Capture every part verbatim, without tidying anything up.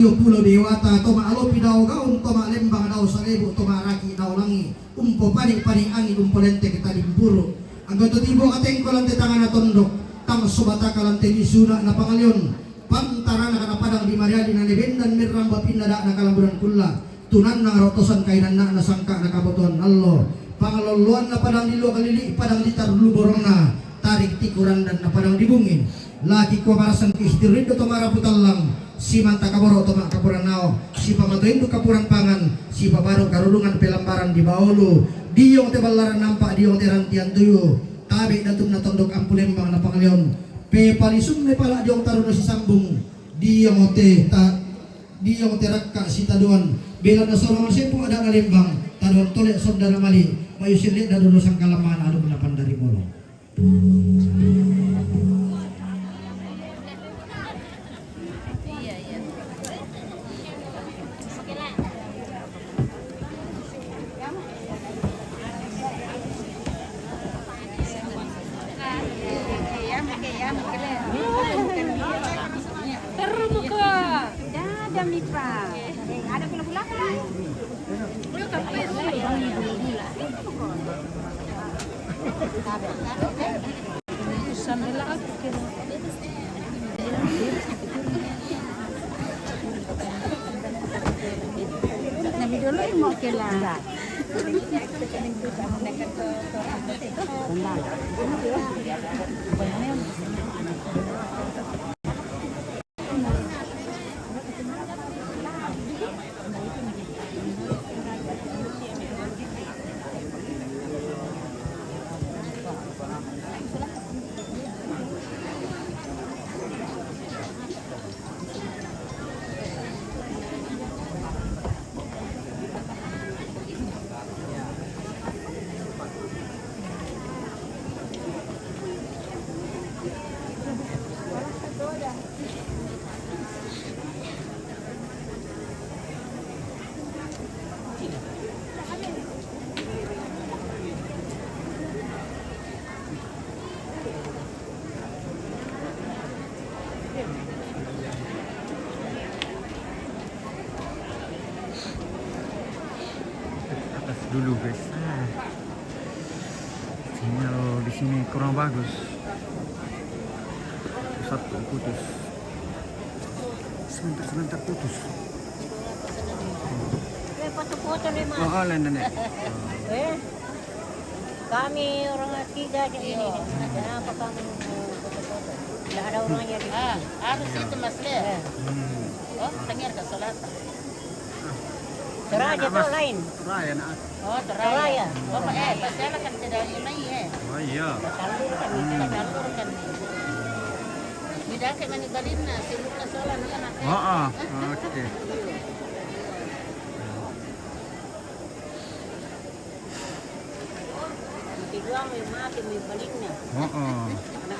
Pulo Dewata, to ma'alopi dao gaun, to ma'lembang dao salebu', to ma'raki' dao langi', umpopani'-pani' angin, umpolentek talimpuru'. Anggo to tibo' katengko lan te tangana tondok, tang sobataka lan te lisuna na pangaleon, pantarana kana padang di mariali na nebendan merrang bapinna da'na kalamburan kulla, tunanna ngarotosan kainanna'na sangka'na kabotoan allo, pangalolloanna padang di luak lili', padang di tarlu boronna, tarik tikurandanna padang di bungin. Laki kua marasang ki sitirrindo to marapu tallang, simanta kaboro' to ma'kapuran nao, sipamatoindu kapuran pangan, sipabaru karurungan pelambaran di baolu, diong te ballaran nampa, diong te rantian tuyu, tabe' datunna tondok ampulembang na pangaleon, pepalisunna pala diong taruna sisambung, diong te ta-, diong te rakka' sitadoan, belanna sola masepu' ada'na lembang, tadoan tole' sondana mali', ma'yu selle'na dono sangkalammana adunna pandari molo. Terus muka. Ada mi pa. Eh, ada gula-gula kan? Atas dulu, guys. Ah. Sinyal di sini kurang bagus. Satu putus. Sebentar, sebentar putus. Eh, foto-foto nih, Mas. Oh, oh, lain, Nenek. Eh, kami orang tiga aja ini. Kenapa kamu foto-foto? Nggak ada orangnya di sini. Ah, harus itu, Mas Le. Eh. Hmm. Oh, tengir ke selatan. Toraja to lain. Toraja na. Oh, Toraja. Toraja. Oh, eh, pasti ada kan tidak ini, eh. Oh, iya. Talur kan, hmm, kita talur kan. Tidak kayak mani balinna, sibuknya soalnya kan, eh. Oh, oh. Oke. Heeh.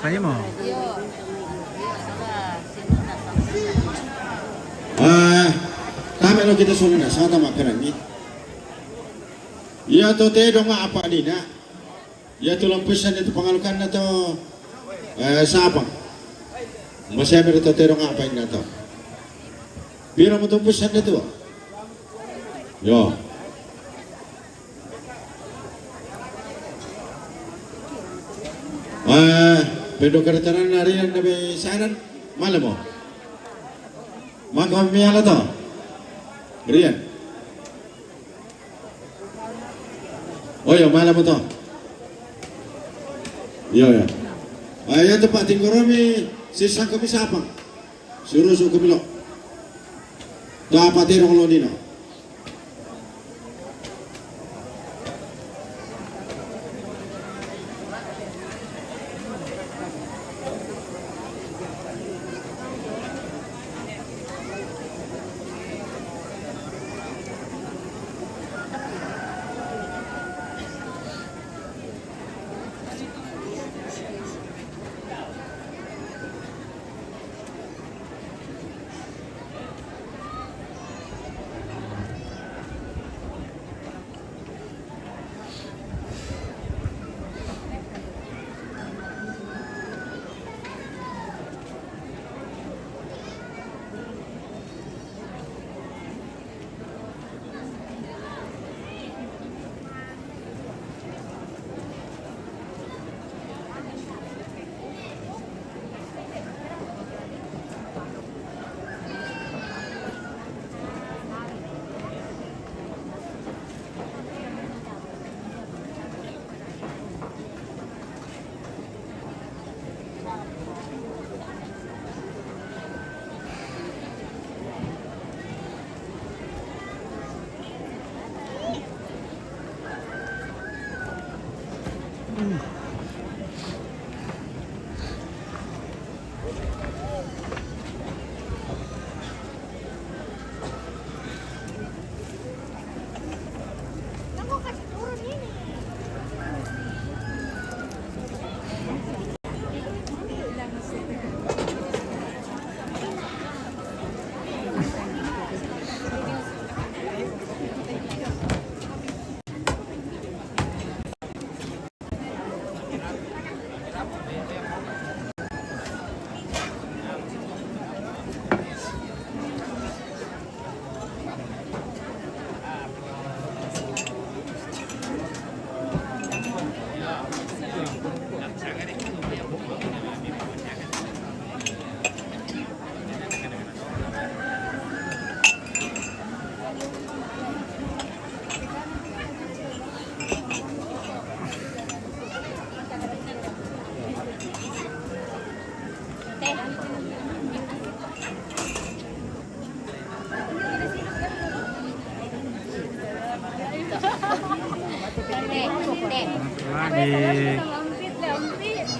Saya mau. Eh, tama lo kita sudah sama-sama perangi. Iya to te donga' apa' nina. Iya to lampussan itu pangalukanna to, eh, Sabang. Masih ada to te donga' apa' nina to. Pira mo to pussan itu? Yo. Eh, pedo keretanan hari yang nabi sanan, malam mo. Maka miala to. Rian. Oh ya, malam to. Iya, iya. Ayo tempat tinggoromi sisang kami siapa? Suruh suku bilo. Dapat tirong lo nino. Lagi.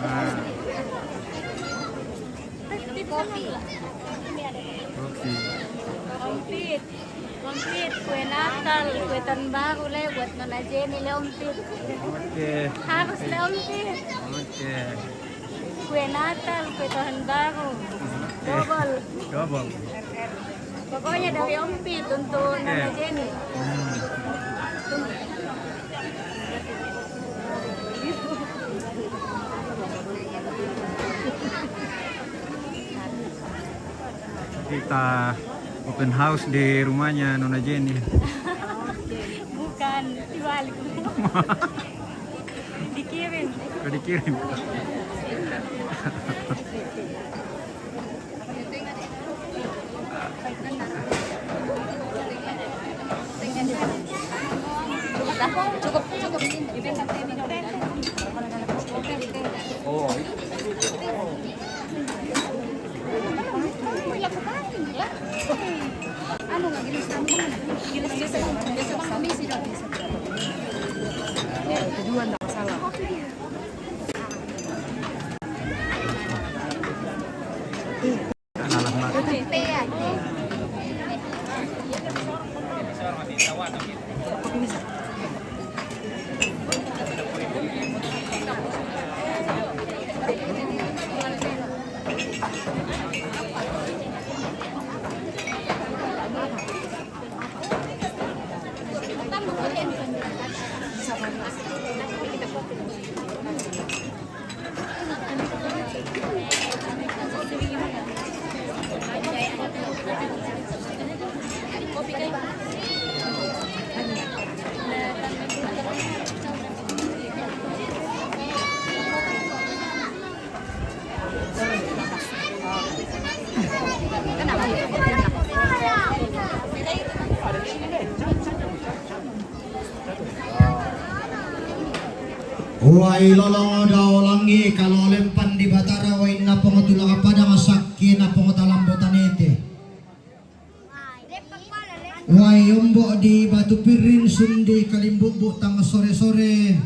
Nah. Kopi. Kopi. Ompit. Ompit, kue Natal, kue tahun baru le buat Nona Jenny le, Ompit. Oke. Harus le, Ompit. Oke. Kue Natal, kue tahun baru. Oke. Double. Double. Pokoknya dari Ompit untuk Nona Jenny. Hmm. Kita open house di rumahnya Nona Jenny. Bukan, dibalik. Dikirim. Oh, dikirim. Cukup, cukup. Oh, anu, nggak gilis, anu, gilis, gilis, gilis, bang, kami sih, udah biasa. Ya, itu juga nggak masalah. Wai lolongo dao langi, kalo lempan di Batara, wainna Pong Tulak Padang, sakkena Pong Talambo Tanete. Wai ombo di Batu Piring, sundi Kalimbubbu tang sore-sore.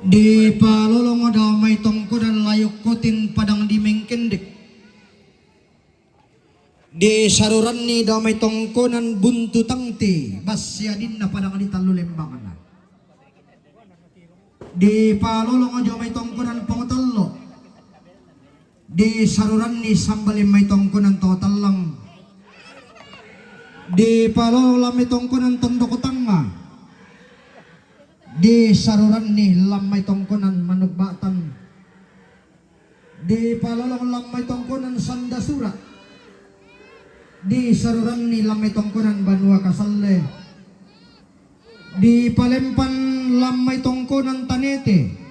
Dipalolongo dao mai tongkonan Layuk Koting padang di Mengkendek. Disaruranni dao mai tongkonan Buntu Tangti, bassi adinna padang di Tallu Lembangna. Dipalolongo jo mai tongkonan Pong Tallo. Disaruranni sambali mai tongkonan To Tallang. Dipalolong mai tongkonan Tondok Tangnga. Disaruranni lammai tongkonan Manuk Batan. Dipalolong lammai tongkonan Sanda Sura. Disaruranni lammai tongkonan Banua Kasalle. Dipalempan lammai tongkonan Tanete.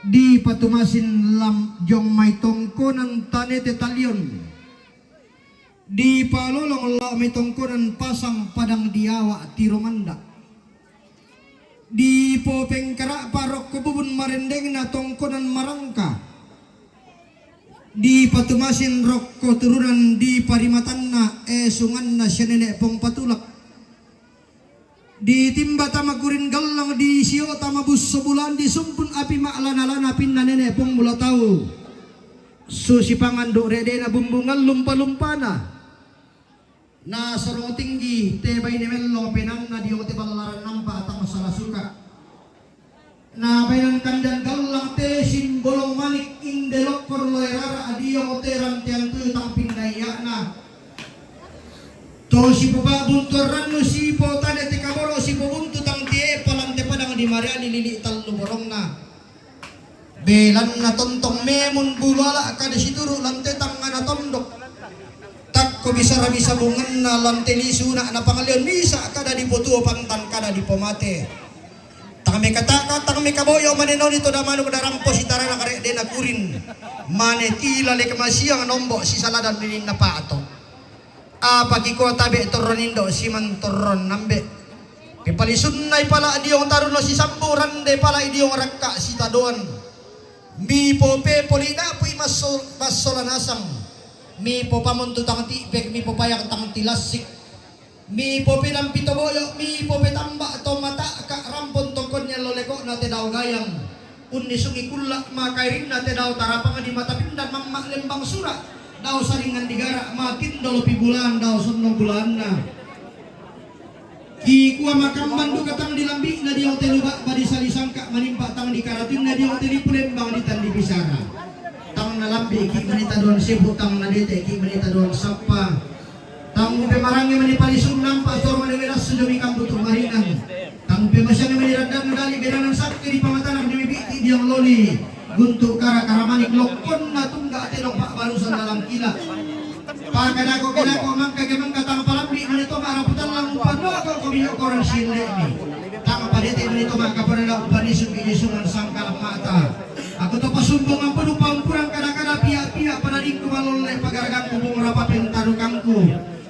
Dipatumasin lam-, jong mai tongkonan Tanete Talion. Dipalolong lao mai tongkonan Pasang padang di Awa Tiro Manda. Dipopengkara'pa rokko bubun marendengna tongkonan Marangka. Dipatumasin rokko turunan di parimatanna esunganna sia Nene' Pong Patulak. Di timba tama kurin gallang, di sio tama busso bulan, di sumpun api ma'lana-lana pinna nene' pong mula tau. Susi pangandu' re'de na bumbungan lumpa-lumpana. Na sorong tinggi te baine mello penanna, dio te ballaran nampa tang sala suka. Na bainan kandian gallang te simbolong manik inde lokkor loe rara, dio te rantean tu tang pindaiya'na. To sipoba'buntu rannu sipotane te kaboro' sipobuntu tang tie palante padang di mariani lili' tallu borongna. Belanna tontong memun bulu ala' kada situru' lante tangngana tondok. Takko bisara bisa bunganna lante lisuna na pangaleon misa' kada dipotuo pantan kada dipomate. Tang mekataka, tang mekaboyo manenoni to damanuk darampo sitarana kare'de na kurin. Mane tila le kemasiang nombo sisaladan mininna pato. Apa kikua tabe' torron indo' siman torron nambe'. Pepalisunna ipala' diong taruno sisambu rande pala' idiong rakka' sitadoan. Mipope poli' napui masso-, massola nasang. Mipopamontu tang ti'pek, mipopayang tang tilassik. Mipope nampi to boyo', mipope tamba' to mata'ka' rampon tongkonni allo leko'na te dao gayang. Unni sungi kulla' makairinna te dao tarapang di mata pindan mamma' lembang sura'. Dao saringan digara' makin dolo pi bulan dao sonno bulanna. Kikua makamban duka tang di lambi'na diong te luba' badi sali sangka' manimpa tang di karatinna diong te lipu lembang di tandi bisara. Tang na lambi' ki' manita don sebu tang na dete' ki' manita don sappa. Tang upe marangi mani palisun nampa soro mani welas sujo mi kambutu maringan. Tang upe masyang mani raddan dali beranan sakke di pamatanak di bibi' ti diong loli. Guntu' kara-kara manik lokkonna tungga' tedong pa'balusan dalam kila'. Pakadako-kadako mangka ke mangka tang palambi' mani to ma'raputan lang upanno ako ko biyo koran sile'mi. Tang padete mani to mangka pada na upanisu bijisungan sangkalang mata. Aku to pasumbung ampun upampurang kada-kada pia-pia pada dingku malolle pagaragangku bunga rapa pintarukangku.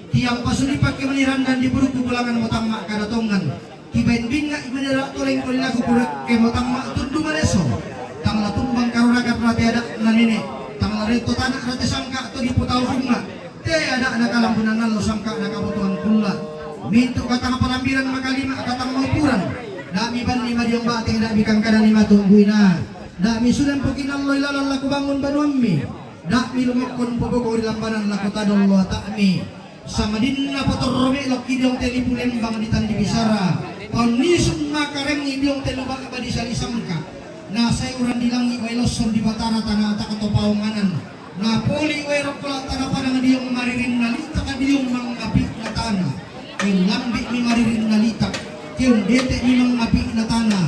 Tiang pasuli pakke mani randan di buruku bulangan mo tang ma'kada tongan. Kibain binga' i manira' toleng ko lilaku kurekke mo tang ma'tundu maleso. Tang la tumbang karoragan rate ada'na nene'. Tang la retto tana' rate sangka' to dipotau bunga'. Te ada'na kalambunan allo sangka' na kabutuhan kulla'. Mintu' katang palambiran makalima' katang maupuran. Da'mi banni madiong ba'teng da'mi kangkadani matungguina. Da'mi sulen pokinalloi lalan lako bangun banuammi. Da'mi lumokkon poboko ri lambanan lako tadollo ata'mi. Samadinna patorro me'lokki diong te lipu lembang di tandi bisara, paunnisung makarengngi diong te luba'ba di sali sangka'. Nasai uran di langi' wae lossong di batara tana taka to paonganan. Napoli' wae rokkola' tana padang diong maririnna litaka diong mangapi'na tana. Lambi'mi maririnna lita', keung dete'mi mangapi'na tana.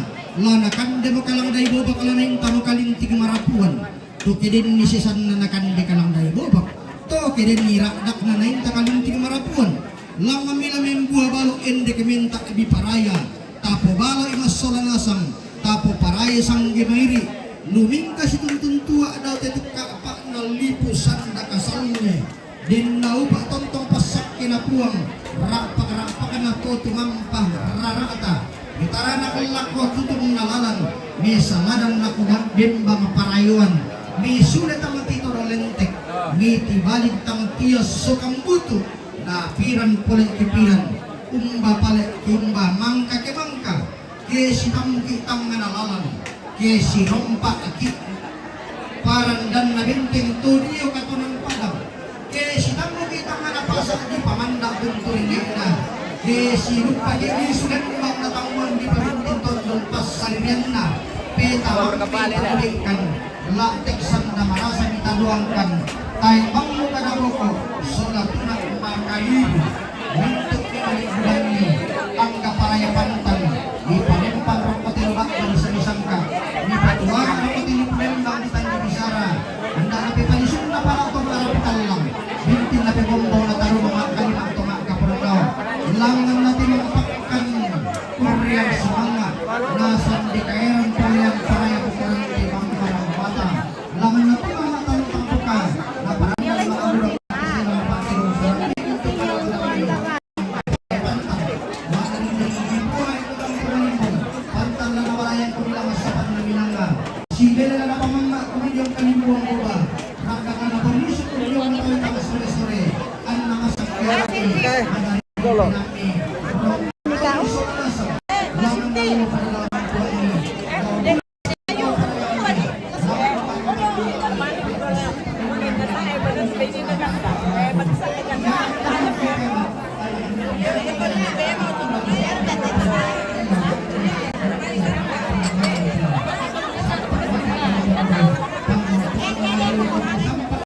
La nakandemo kalang dai bobak la naintamo kalinting marapuan. To kedenni sesanna nakande kalang dai bobak, to kedenni ra'dakna nainta kalinting marapuan. Langngammi la membua balo' endek menta' diparaya, tapobaloi massola nasang, tapoparaya sangge mairi'. Lumingka situntun tua' dao te tukka'pa'na lipu sanda kasalne. Denna upa' tontong passakkena Puang, ra'pak-ra'pakna to tumampa rara'ta. Mitarana lakko tutunna lalan, misaladan lako bembang parayoan, misule tang titoro lentek, mitibalik tang tias sokang butu, na piran pole' ke piran, umba pale' ke umba, mangka ke mangka, ke sitammuki tangngana lalan, ke sirompa'ki parandanna benteng to dio katonan padang. Ke sitammuki tangngana pasa' di pamanda' buntu ringe'na. Ke siluppaki lisu lembang na tammuan di pamimpin tondol passaririanna. Peta lampi tabulekan, la'tek sanda marasa mitadoangkan. Tae' bammu kada boko, sola tuna makaibu. Mintu' mali bulanni, angka paraya pantang, mipalempang rokko telu ba'ba di sangka, mipatuang rokko telu lembang di tandi bisara, anda' nape palisunna pala' to marapu tallang, bintinna pe bombo na taruma ma'kalima to ma'kapurangao, langngan na timang pakkan, kurriang sumanga', nasandi kaerang poleang paraya pukurang di bangkarang mata, langngan na timang ma'talung tampuka, na parandang ma'amurang sila ma'pakirung sarang.